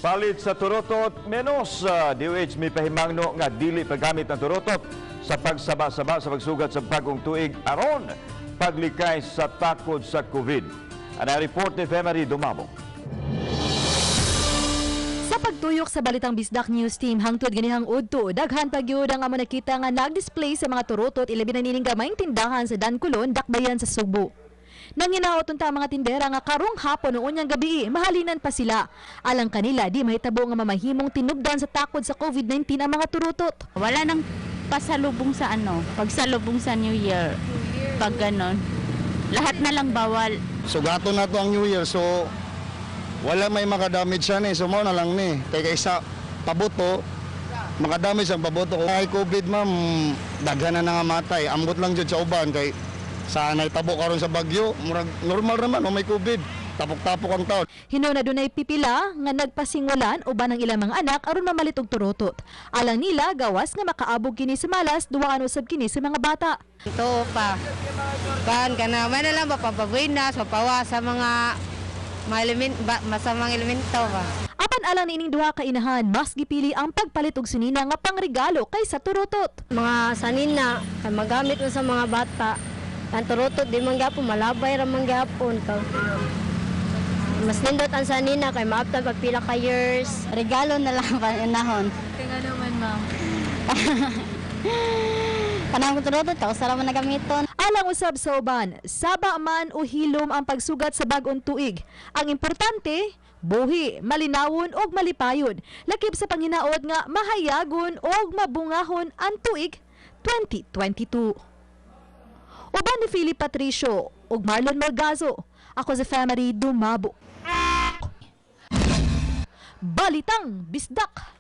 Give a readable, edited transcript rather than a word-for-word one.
Palit sa turotot menos sa DOH mipahimangno nga dili paggamit ang turotot sa pagsaba-saba sa pagsugat sa bagong tuig aron paglikay sa takod sa COVID. Ang report ni Femery Dumabo. Sa pagtuyok sa Balitang Bisdak News Team hangtod ganihang udto, daghan pa gyud ang amo nakita nga nagdisplay sa mga turotot, ilabi na nining gamayng tindahan sa Dankulon, Dakbayan sa Sugbo. Nanginaot unta ang mga tindera nga karong hapon o unyang gabi, mahalinan pa sila. Alang kanila, di mahitabo nga mamahimong tinubdan sa takod sa COVID-19 ang mga turotot. Wala nang pasalubong sa ano, pagsalubong sa New Year. Pag ganon. Lahat na lang bawal. Sugato na to ang New Year, so wala may makadamage siya ni, so mao na lang ni. Kay kaysa pabuto, makadamage ang pabuto. Kung ay COVID, ma'am, daghan na nga matay. Ambot lang jud sa uban kay sa tabo karon sa bagyo, murag normal raman o may COVID. Tapok-tapok ang taon. Hinuna dunay pipila nga nagpasingwalan uban ang ilang mga anak aron mamalit og turotot. Alang nila, gawas nga makaabog kini sa malas, duwaan usab kini sa mga bata. Ito pa. Kan kana man na lang ba papabuenas, papawa sa mga mga element, ba, masamang elemento ba. Apan alang niining duha ka inahan, mas gipili ang pagpalit og sinina nga pangregalo kaysa turotot. Mga sanina kay magamit mo sa mga bata. Ang turotot di man gyapon, malabay ra man gyapon ka. Mas nindot ang sanina kay maabtan pag pila ka years. Regalo na lang panahon. Kaya naman, ma'am. Kanang turotot ka usa ra man nagamiton. Alang usab sa uban, saba man o hilom ang pagsugat sa bag-ong tuig. Ang importante, buhi, malinawon ug malipayon. Lakip sa panghinaot nga mahayagon ug mabungahon ang tuig 2022. Uban ni Philip Patricio ug Marlon Melgazo. Ako si Femery Dumabo. Balitang Bisdak.